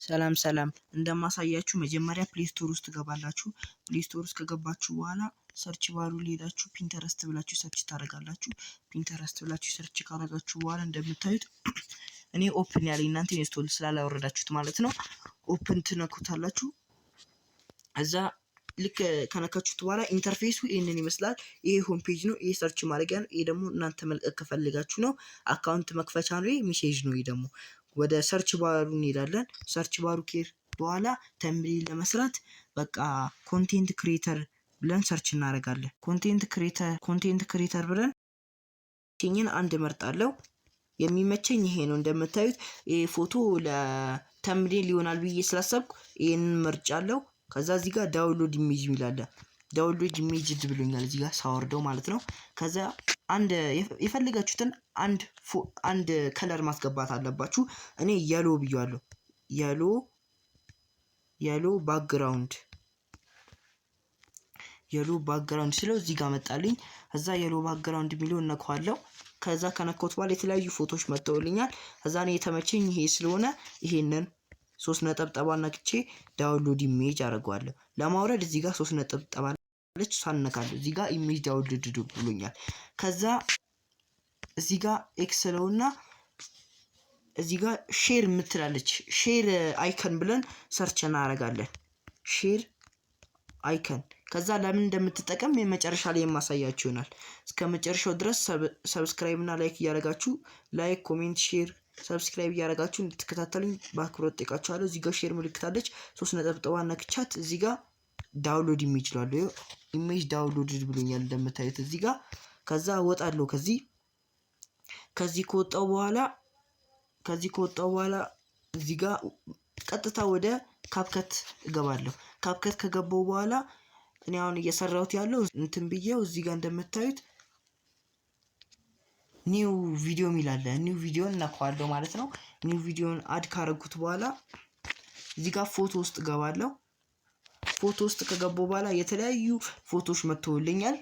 ሰላም ሰላም፣ እንደማሳያችሁ መጀመሪያ Play Store ውስጥ ትገባላችሁ። Play Store ውስጥ ከገባችሁ በኋላ search bar ኡ ሄዳችሁ Pinterest ብላችሁ search ታደርጋላችሁ። Pinterest ብላችሁ search ካደረጋችሁ በኋላ እንደምታዩት እኔ open ያለኝ፣ እናንተ install ስላላወረዳችሁት ማለት ነው። Open ትነኩታላችሁ። እዛ ልክ ከነካችሁት በኋላ interface ኡ ይህንን ይመስላል። ይሄ home page ነው። ይሄ search ማድረጊያ ነው። ይሄ ደግሞ እናንተ መልቀቅ ከፈልጋችሁ ነው። Account መክፈቻ ነው። ይሄ message ነው። ይሄ ደግሞ ወደ search bar ኡ እንሄዳለን። Search bar ኡ ከሄድን በኋላ thumbnail ለመስራት በቃ content creator ብለን search እናደርጋለን። Content creator፣ content creator ብለን ቴኝን አንድ እመርጣለሁ። የሚመቸኝ ይሄ ነው። እንደምታዩት ይሄ ፎቶ ለ thumbnail ይሆናል ብዬ ስላሰብኩ ይሄንን መርጫለሁ። ከዛ እዚህ ጋር download image የሚል አለ። Download image ብሎኛል እዚህ ጋር ሳወርደው ማለት ነው። ከዛ አንድ የፈለጋችሁትን አንድ color ማስገባት አለባችሁ። እኔ yellow ብያለሁ። Yellow background፣ yellow background ስለው እዚህ ጋር መጣልኝ። ከዛ yellow background የሚለውን እነካዋለሁ። ከዛ ከነካሁት በኋላ የተለያዩ ፎቶዎች መጥተውልኛል። ከዛ እኔ የተመቸኝ ይሄ ስለሆነ ይሄንን ሶስት ነጠብጣብ ነክቼ download image አደርገዋለሁ። ለማውረድ እዚህ ጋር ሶስት ነጠብጣብ አለች፣ እሷን እነካለሁ። እዚህ ጋር image download ብሎኛል። ከዛ እዚህ ጋር X ለውና እዚህ ጋር share የምትላለች፣ share icon ብለን search እናደርጋለን። Share icon፣ ከዛ ለምን እንደምትጠቀም የመጨረሻ ላይ የማሳያችሁ ይሆናል። እስከ መጨረሻው ድረስ subscribe እና like እያደረጋችሁ፣ like፣ comment፣ share፣ subscribe እያደረጋችሁ እንድትከታተሉኝ በአክብሮት ጠይቃችኋለሁ። እዚህ ጋር share ምልክት አለች። ሶስት ነጠብጣቧን ነክቻት እዚህ ጋር download image እለዋለሁ። Image download ብሎኛል እንደምታዩት እዚህ ጋር። ከዛ እወጣለሁ ከዚህ። ከዚህ ከወጣው በኋላ እዚህ ጋር ቀጥታ ወደ CapCut እገባለሁ። CapCut ከገባው በኋላ እኔ አሁን እየሰራሁት ያለው እንትን ብዬው እዚህ ጋር እንደምታዩት new video የሚል አለ። New video ን እነካዋለሁ ማለት ነው። New video ን add ካረጉት በኋላ እዚህ ጋር ፎቶ ውስጥ እገባለሁ። ፎቶ ውስጥ ከገባሁ በኋላ የተለያዩ ፎቶዎች መጥተውልኛል።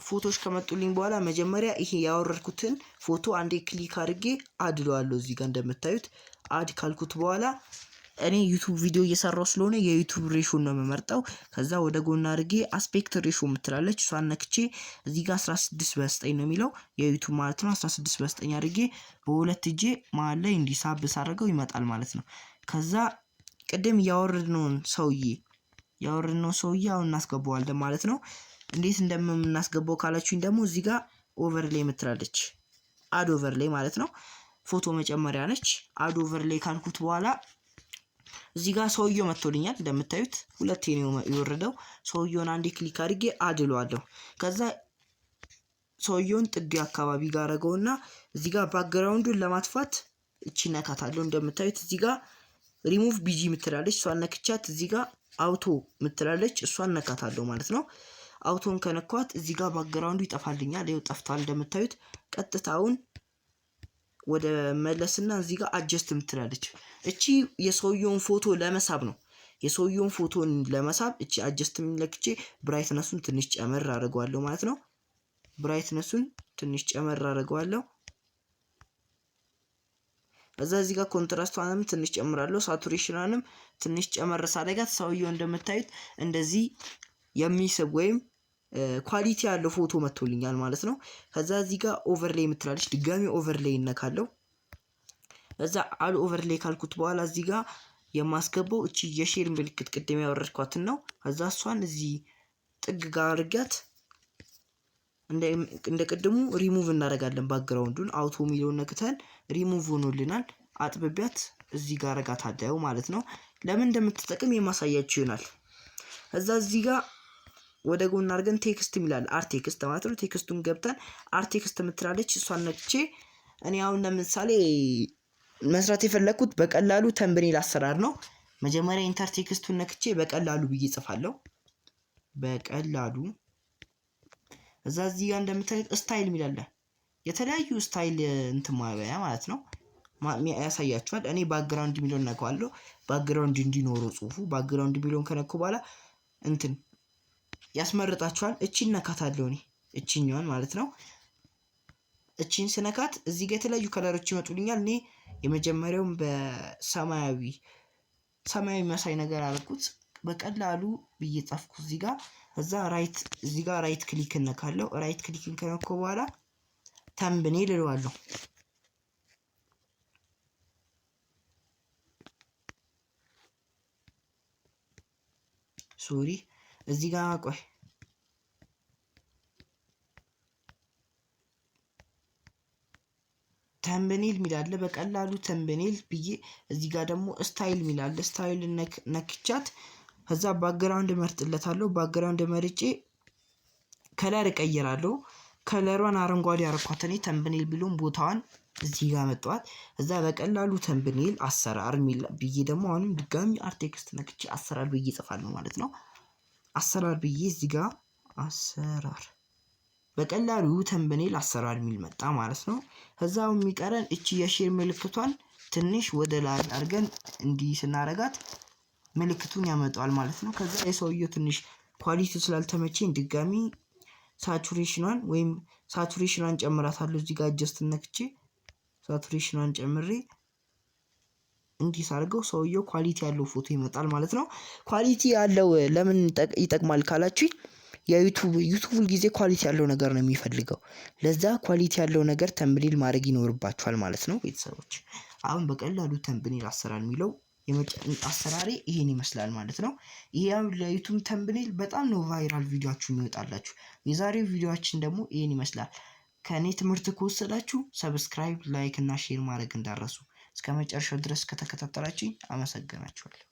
ፎቶዎች ከመጡልኝ በኋላ መጀመሪያ ይሄ ያወረድኩትን ፎቶ አንዴ click አድርጌ add እለዋለሁ። እዚህ ጋር እንደምታዩት add ካልኩት በኋላ እኔ YouTube ቪዲዮ እየሰራው ስለሆነ የ YouTube ratio ን ነው የምመርጠው። ከዛ ወደ ጎን አድርጌ aspect ratio የምትላለች፣ እሷን ነክቼ እዚህ ጋር 16 በ9 ነው የሚለው፣ የ YouTube ማለት ነው። 16 በ9 አድርጌ በሁለት እጄ መሀል ላይ እንዲሳብ ሳደርገው ይመጣል ማለት ነው። ከዛ ቅድም ያወረድነውን ሰውዬ አሁን እናስገባዋለን ማለት ነው። እንዴት እንደምናስገባው ካላችሁኝ ደግሞ እዚህ ጋር overlay የምትላለች፣ add overlay ማለት ነው። ፎቶ መጨመሪያ ነች። Add overlay ካልኩት በኋላ እዚህ ጋር ሰውየው መጥቶልኛል። እንደምታዩት ሁለቴ ነው የወረደው። ሰውየውን አንዴ click አድርጌ add እለዋለሁ። ከዛ ሰውየውን ጥግ አካባቢ ጋር አደረገውና እዚህ ጋር background ኡን ለማጥፋት እቺ ነካታለሁ። እንደምታዩት እዚህ ጋር ሪሙቭ ቢጂ የምትላለች፣ እሷን ነክቻት እዚህ ጋር auto የምትላለች፣ እሷን ነካታለሁ ማለት ነው። Auto ን ከነኳት እዚህ ጋር background ኡ ይጠፋልኛል። ይኸው ጠፍቷል እንደምታዩት። ቀጥታውን ወደ መለስና እዚህ ጋር adjust የምትላለች፣ እቺ የሰውየውን ፎቶ ለመሳብ ነው። የሰውየውን ፎቶን ለመሳብ እቺ adjust ነክቼ brightness ኡን ትንሽ ጨመር አድርገዋለሁ ማለት ነው። Brightness ኡን ትንሽ ጨመር አድርገዋለሁ። ከዛ እዚህ ጋር contrast ኧንም ትንሽ ጨምራለሁ። Saturation ኗንም ትንሽ ጨመር ሳደርጋት ሰውየው እንደምታዩት እንደዚህ የሚስብ ወይም quality ያለው ፎቶ መጥቶልኛል ማለት ነው። ከዛ እዚህ ጋር overlay የምትላለች፣ ድጋሚ overlay እነካለሁ። ከዛ add overlay ካልኩት በኋላ እዚህ ጋር የማስገባው እቺ የ share ምልክት ቅድም ያወረድኳትን ነው። ከዛ እሷን እዚህ ጥግ ጋር አድርጊያት እንደ ቅድሙ ሪሙቭ እናደርጋለን። Background ኡን auto የሚለውን ነክተን ሪሙቭ ሆኖልናል። አጥብቢያት እዚህ ጋር አረጋታለሁ ማለት ነው። ለምን እንደምትጠቅም የማሳያችሁ ይሆናል። ከዛ እዚህ ጋር ወደ ጎን አድርገን text የሚላል፣ add text ማለት ነው። Text ኡን ገብተን add text የምትላለች፣ እሷን ነክቼ እኔ አሁን ለምሳሌ መስራት የፈለግኩት በቀላሉ thumbnail አሰራር ነው። መጀመሪያ enter text ኡን ነክቼ በቀላሉ ብዬ እጽፋለሁ። በቀላሉ። እዛ እዚህ ጋር እንደምታዩት style የሚል አለ። የተለያዩ style እንትን ማበያ ማለት ነው ያሳያችኋል። እኔ background የሚለውን ነካዋለሁ። Background እንዲኖረው ጽሁፉ background የሚለውን ከነኩ በኋላ እንትን ያስመርጣችኋል። እቺን ነካታለሁ እኔ፣ እቺኛዋን ማለት ነው። እቺን ስነካት እዚህ ጋር የተለያዩ color ኦች ይመጡልኛል። እኔ የመጀመሪያውን በሰማያዊ ሰማያዊ መሳይ ነገር አደረኩት በቀላሉ ብዬ ጻፍኩ እዚህ ጋር። እዛ right እዚህ ጋር right click እነካለሁ። Right click ን ከነኩ በኋላ thumbnail እለዋለሁ። Sorry፣ እዚህ ጋር ቆይ፣ thumbnail ሚላለ በቀላሉ thumbnail ብዬ እዚህ ጋር ደግሞ style ሚላለ style ነክቻት ከዛ background እመርጥለታለሁ። Background መርጬ color እቀይራለሁ። Color ሯን አረንጓዴ አረኳት። እኔ thumbnail ቢሉም ቦታዋን እዚህ ጋር መጣዋት። እዛ በቀላሉ thumbnail አሰራር ብዬ ደግሞ አሁንም ድጋሚ add text ነክቼ አሰራር ብዬ እጽፋለሁ ማለት ነው። አሰራር ብዬ እዚህ ጋር አሰራር በቀላሉ thumbnail አሰራር የሚል መጣ ማለት ነው። ከዛው የሚቀረን እቺ የ share ምልክቷን ትንሽ ወደ ላይ አድርገን እንዲህ ስናረጋት ምልክቱን ያመጣዋል ማለት ነው። ከዛ የሰውየው ትንሽ quality ስላልተመቸኝ ድጋሚ saturation ኗን ወይም saturation ኗን ጨምራታለሁ። እዚህ ጋር adjust ነክቼ saturation ኗን ጨምሬ እንዲህ ሳደርገው ሰውየው quality ያለው ፎቶ ይመጣል ማለት ነው። Quality ያለው ለምን ይጠቅማል ካላችሁኝ የ YouTube ሁል ጊዜ quality ያለው ነገር ነው የሚፈልገው። ለዛ quality ያለው ነገር thumbnail ማድረግ ይኖርባችኋል ማለት ነው። ቤተሰቦች፣ አሁን በቀላሉ thumbnail አሰራር የሚለው አሰራሬ ይሄን ይመስላል ማለት ነው። ይሄ ለ YouTube thumbnail በጣም ነው viral ቪዲዮአችሁ የሚወጣላችሁ። የዛሬው ቪዲዮአችን ደግሞ ይሄን ይመስላል። ከእኔ ትምህርት ከወሰዳችሁ subscribe፣ like እና share ማድረግ እንዳትረሱ። እስከ መጨረሻው ድረስ ከተከታተላችሁኝ አመሰግናችኋለሁ።